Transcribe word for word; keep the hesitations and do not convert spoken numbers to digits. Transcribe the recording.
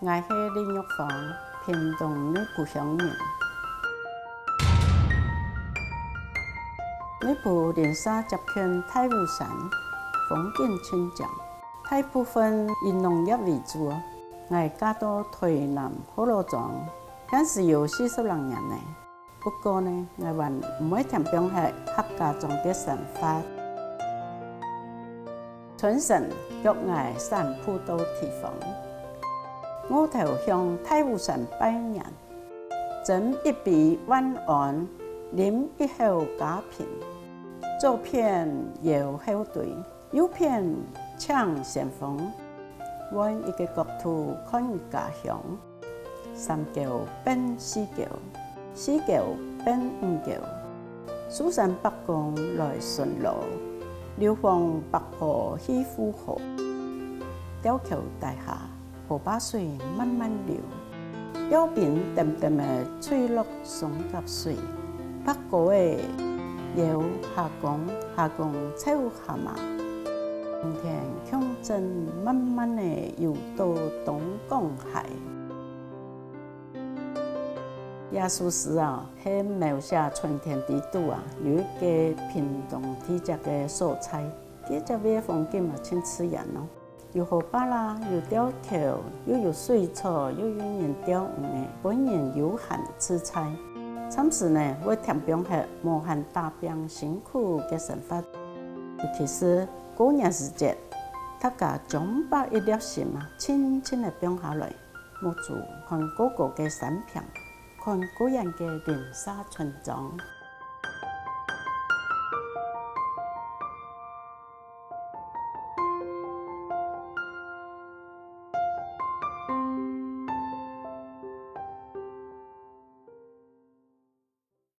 𠊎係李玉芳，屏東內埔鄉人。內埔鄰舍接近大武山，風景盡靚，大部分以農業為主。𠊎嫁到台南福佬庄，現時有四十零年了。 不過呢，𠊎還毋會恬放歇客家庄个生活。春神約𠊎散步到地方，臥頭向大武山拜年，斟一杯萬安，啉一口佳檳，左片邀後碓，右片請先鋒，換一個角度看家鄉。 三溝變四溝，四溝變五溝，壽山伯公來巡邏，硫磺伯婆去赴河。吊橋底下，河壩水慢慢流，吊冰澹澹仔吹落雙頷水，伯哥仔搖蝦公，蝦公湊蝦蟆。冬天共振慢慢仔游到東港溪。 這首詩啊，係描寫春天裡肚啊，有一個屏東地質个所在，地質位个風景啊，盡自然哦。有河壩啦，有吊橋，又有水草，又有人釣魚仔，分人悠閒自在。暫時呢，會恬放歇無閒打拚辛苦个生活。尤其係過年時節，大家將把一粒心啊，靜靜仔放下來， 目珠看高高个山坪，看過遠个鄰舍村莊，